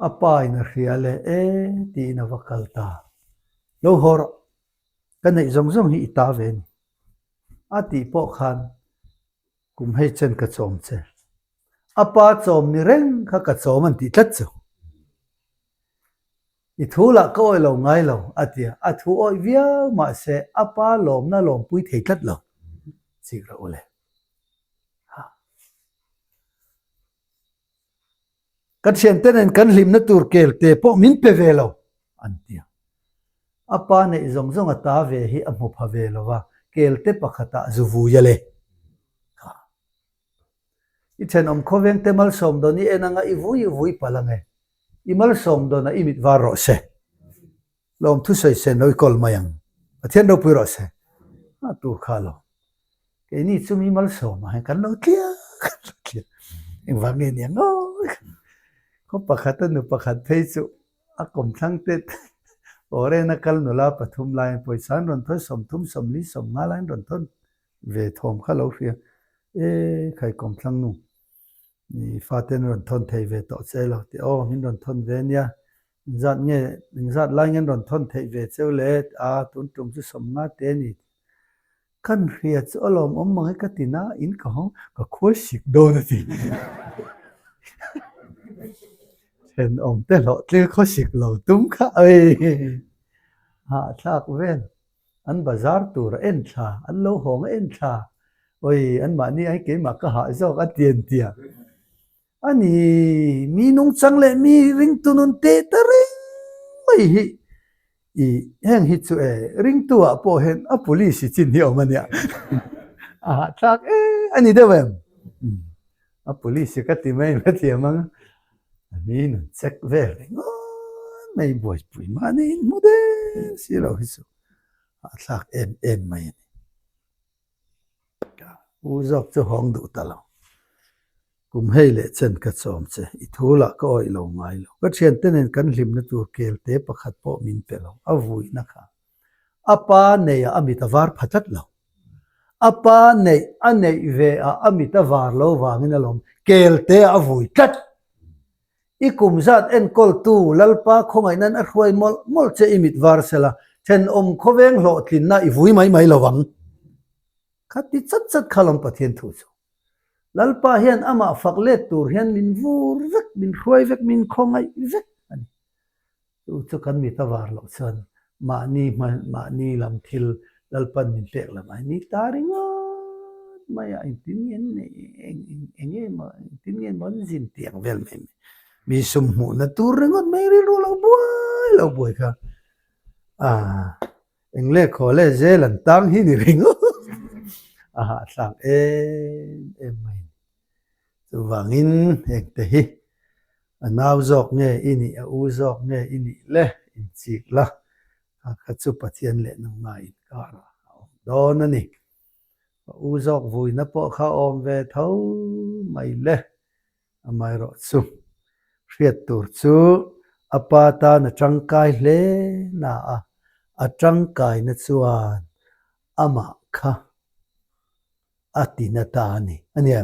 A pa in a hria leh e tiin a va kal ta. Lo haw rawh, ka neih zawng zawng hi i ta ve a ni. A tih pawh khan kum hei chen ka chawm che. A pa chawm ni reng kha ka chawm an tih tlat chu. I thu lah ka awih lo ngai lo, a ti a. A thu awih viau mahse a pa lawmna lawmpui thei tlat lo. Chik rawh u le. Ha. Ka thiante nen kan hlimna tur kel te pawh min pe ve lo, an ti a. A pa neih zawng zawng a ta ve hi a hmu pha ve lo va, kel te pakhatah zu vui a le. Ha. I thenawm khawveng te malsawm dawn i en anga i vui vui palh ang e. I malsawm dawnah i mit var rawh se. Lawm thusawi sen lo i kawl mai ang. Pathian ropui rawh se. A tur kha lo. Keini chu mi malsawmah hian kan lo tliak kan lo tliak. Engvang nge ni ang aw. Khaw pakhat a nu pakhat phei chu a kawmthlang te Awrena kal nula pathum laiin pawisa an rawn thawn 30 40 50 laiin rawn thawn ve thawm kha lo hria e khai kawmthlang nu i fate an rawn thawn thei ve tawh che lo tih aw min rawn thawn ve ania engzat nge engzat lai nge an rawn thawn theih ve cheu le a tun tum chu 50 te a ni kan hria chu a lawmawm mang e ka ti na in ka hawng ka khual sik dawn a ti thenawm te hlawh tlir khaw sik lo tum kha oi hahthlak vel. An bazar tur a en thla, an lo hawng a en thla, Oi, anmahni ai keimah ka hah zawk a ti an ti a. A ni, mi nungchang leh mi ringtu nun teh ta reng mai hi i heng hi chu e, ringtu ah pawh hian a police i chin hi a awm a nia. A hahthlak e a ni deuh em? A police ka ti mai ka thiam ang. A ni nun check vel ringawt mai buaipui mahni in hmu der si lo hi chu a thlak em em mai a ni. U zawk chu hawng duh ta lo. Kum hei leh chen ka chawm che, i thu lah ka awih lo ngai lo. Ka thiante nen kan hlimna tur kelte pakhat pawh min pe lo, a vuina kha. A pa neiah a mit a var pha tlat lo. A pa neih a neih ve ah a mit a var lo vangin a lawm, kelte ah a vui tlat. I kum zat enkawltu Lalpa khawngaihnain a hruai mawlh mawlh che i mit var sela, thenawm khawveng hlawhtlinna i vui mai mai lo ang. Kha ti chat chat kha lawm Pathian thu chu. Lalpa hian amah fak let tur hian min vur vek, min hruai vek, min khawngaih vek a ni. Chu chu kan mit a var loh chuan mahni hma, mahni lam thil Lalpan min pek lam ai ni ta ringawt mai a, engtin nge an neih, eng eng eng nge maw, engtin nge maw an zin tih ang vel mai mai. Mi sum hmuhna tur ringawt mai rilru lo buai lo buai kha ah eng leh khaw leh zel an tang hi ni ringawt a hahthlak em em mai a ni. Chuvangin hengte hi a nau zawk nge i nih, a u zawk nge i nih le inchik la, kha kha chu Pathian leh nangmah inkarah a awm dawn a ni. A u zawk vuina pawh kha a awm ve tho mai le. Amaherawh chu hriat tur chu a pa tan a tangkai hle na a, a tangkaina chuan amah kha a ti na ta a ni. A nia,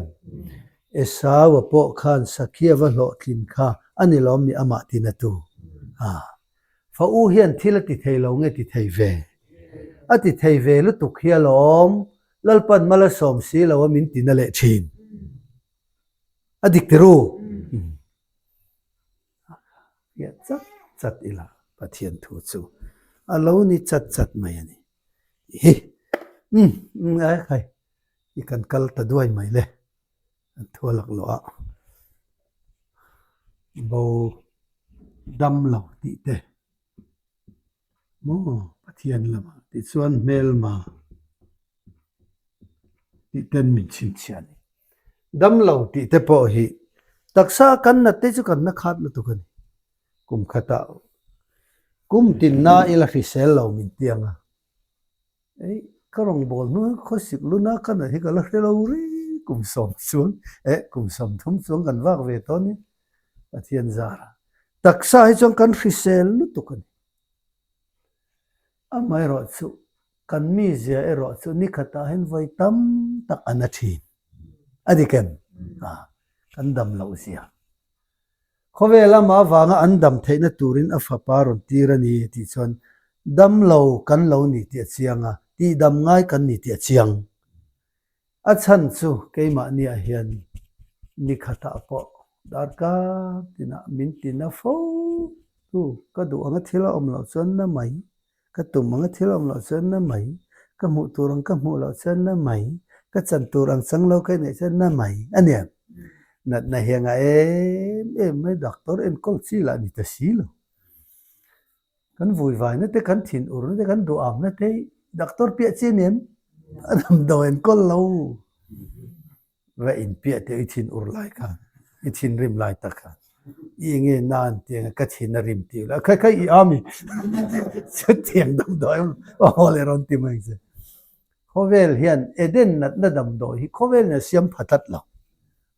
Esau-a pawh khan Sakhia va hlawhtlin kha a ni lawm ni amah ti na tu? A, fa u hian thil a ti thei lo nge ti thei ve? A ti thei ve lutuk hi alawm, Lalpan mal a sawm si lo a min ti na leh thin. A dik ti ru? Fiah chat chat ila Pathian thu chu a lo ni chat chat mai a ni. Hi umm umm ai khai i kan kal ta duai mai le kan thu a lak loh a bo dam lo tih te maw Pathian lamah tichuan hmelma tih ten min chhinchhiah a ni. Damlo tih te pawh hi taksa kan nat te chu kan na khat lutuk a ni. Kum khatah kum tinna ila hrisel lo min ti ang a. Ei ka rawngbâwl hnu khawsik luna ka nat hi ka la hre lo rih kum sawm chuang eh kum 30 chuang kan vak ve tawh a ni Pathian zara. Taksa hi chuan kan hrisel lutuk a ni. Amaherawh chu kan mizia erawh chu ni khatah hian vawi tam tak a na thin. A dik em? Kan dam loh zia. Khawvel lama avanga an dam theihna turin a fapa rawn tir a ni tih chuan dam lo kan lo ni tih a chiang a, tihdam ngai kan ni tih a chiang. A chhan chu keimahniah hian ni khatah pawh darkar tinah min ti na fo tu, ka duh anga thil a awm loh chuan na mai, ka tum anga thil a awm loh chuan na mai, ka hmuh tur ang ka hmuh loh chuan na mai, ka chan tur ang chang lo ka inneih chuan na mai a nia. Natna hian a em em mai doctor enkawl chi lah ni ta si lo. Kan vuivaina te, kan thinurna te, kan duhamna te hi doctor piah chi a ni em? A damdawi enkawl lo. Va inpiah teh i thinur lai khan, i thinrim lai tak khan i enge na an ti anga ka thin a rim tih ula khai khai i ami chutiang damdawi a haw leh rawn ti mai che. Khawvel hian Eden natna damdawi hi khawvel in a siam pha tlat lo.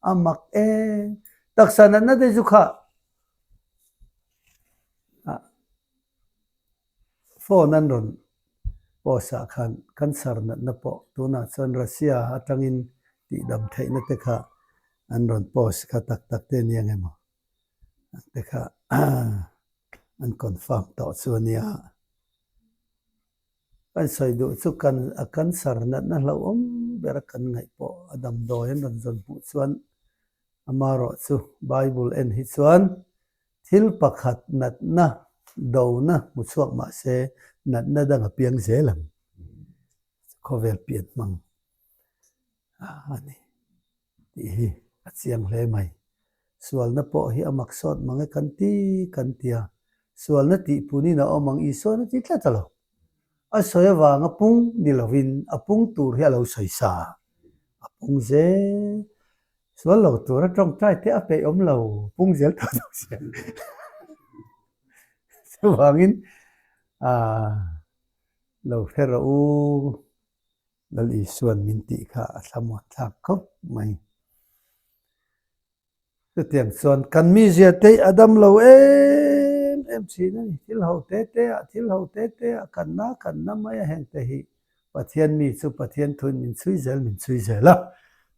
A mak em. Taksa natna te chu kha Phone an rawn post ah khan cancer natna pawh tunah chuan Russia atangin tihdam theihna te kha an rawn post kha tak tak te nia nge maw te kha an confirm tawh chu a nia. Kan sawi duh chu kan a cancer natna hlauhawm ber a kan ngaih pawh a damdawi an rawn zawn hmuh chuan amaherawh chu Bible en hi chuan Thil pakhat natna dona hmu chhuak mah se natna dang a piang zel ang. Khawvel pian hmang a ni tih hi a chiang hle mai. Sualna pawh hi a mak sawt mang e kan ti kan ti a, sualna tih punin a awm ang Isuan a ti tlat a lo. A sawi avanga pung ni lovin a pung tur hi a lo sawi sa a pung zel. Sual lo tura tawngtai te a peih awm lo pung zel tawh tawh sia. Chuvangin lo hre rawh u, Lal Isuan min tih kha a thlamuan thlak khawp mai. Chutiang chuan kan mizia te a dam lo em em thin a ni. Thil ho te te ah, thil ho te te ah kan na kan na mai a heng te hi. Pathian mi chu Pathian thuin min chhui zel min chhui zel a.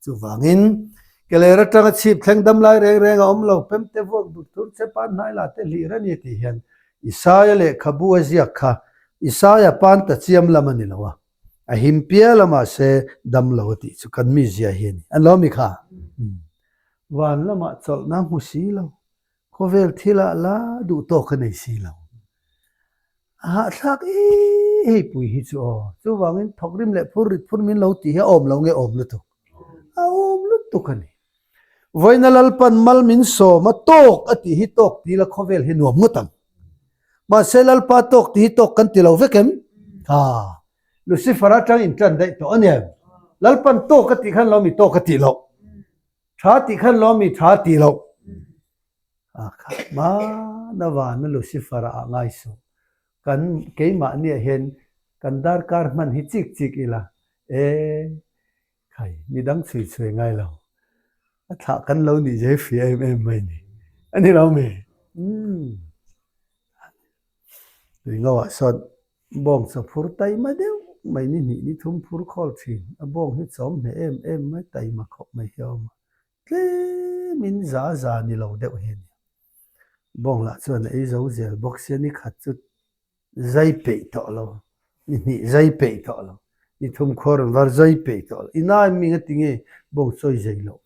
Chuvangin. Keler atanga chhip thleng dam lai reng reng a awm lo, pemte vuak dut thur che pan hnai la te hlir a ni tih hian Isaia lehkhabu a ziak kha Isaia pan ta chiam lam a ni lo a, a him pial a mahse dam lo a tih chu kan mi zia hi a ni. An lo mi kha? Van lamah chawlhna hmu si lo, khawvel thilah la duh tawk a nei si lo. A hahthlak ee hei pui hi chu aw. Chuvangin thawkrim leh phur rit phur min lo tih hi a awm lo nge awm lutuk? A awm lutuk a ni. Vawiina Lalpan mal min sawm a tawk a tih hi tawk ti la khawvel hi nuam ngawt ang. Mahse Lalpa tawk tih hi tawk kan ti lo vek em? Ha. Lucifer atang intan daih tawh a ni em? Lalpan tawk a tih khan lo mi tawk a tih loh. Tha tih khan lo mi tha tih loh. A kha hmana vana Lucifer ah ngai suh. Kan keimahniah hian kan darkar hman hi chik chik ila e khai midang chhui chhui ngai lo. A thlah kan lo nih zai hria em em mai ni. A ni lo mi? Umm. Tui ngo ah sawn bawng chaw phur taima deuh mai ni hnih ni thum phur khawl thin. A bawng hi chawm hneh em em mai taima khawp mai hi a awm a. Tlemin za za ni lo deuh hi a ni. Bawng lah chuan a ei zo zel bawk sia ni khat chu zai peih tawh lo, ni hnih zai peih tawh lo, ni thum khuar an var zai peih tawh lo. I nai mi nga tinge bawng chawi zai loh?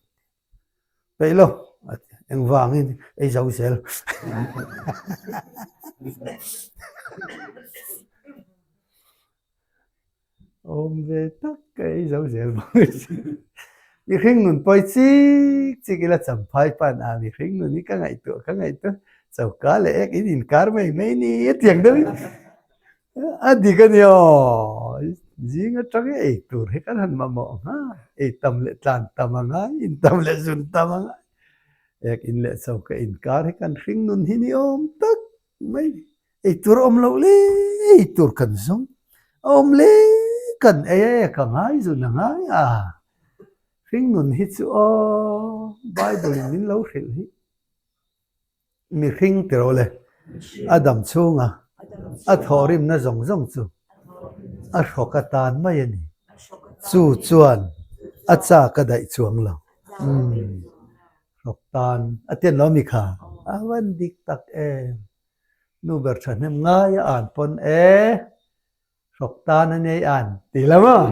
Peih lo a ti. Engvangin ei zo zel. Awm ve tak ka ei zo zel bawk a si. Mihring nun pawi chik chik ila champhai pan a mihring nun hi ka ngaihtuah ka ngaihtuah choka leh ek in inkar mai mai ni a tiang deuh in a dik a ni aw zing atang hi ei tur hi kan han mamawh ngha ei tam leh tlan tam a ngai in tam leh zun tam a ngai ek in leh choka inkar hi kan hring nun hi ni awm tak mai. Ei tur a awm loh le, ei tur kan zawng a awm le kan ei a e ka ngai zun a ngai a. Hringnun hi chu aw Bible in min lo hrilh hi mihring ti rawh le a dam chhunga a thawhrimna zawng zawng chu a hrawk atan mai a ni. Chu chuan a chak a daih chuang lo. Umm hrawk tan a tian lo mi kha a van dik tak em. Nu ber thahnem ngai a an pawn e, hrawk tan a nei an ti lo maw?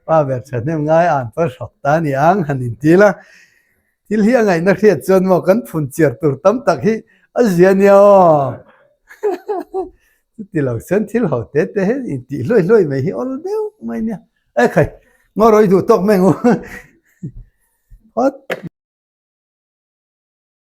Pa ber thahnem ngai a an pawn hrawk ta a ni ang han inti la. Thil hi a ngaihna hriat chuan maw kan phun chiar tur tam tak hi a zia nia aw. Chuti lo chuan thil ho te te hian intih hluai hluai mai hi awl deuh mai nia. E khai, ngaw rawih duh tawk mai ang u. Phawt.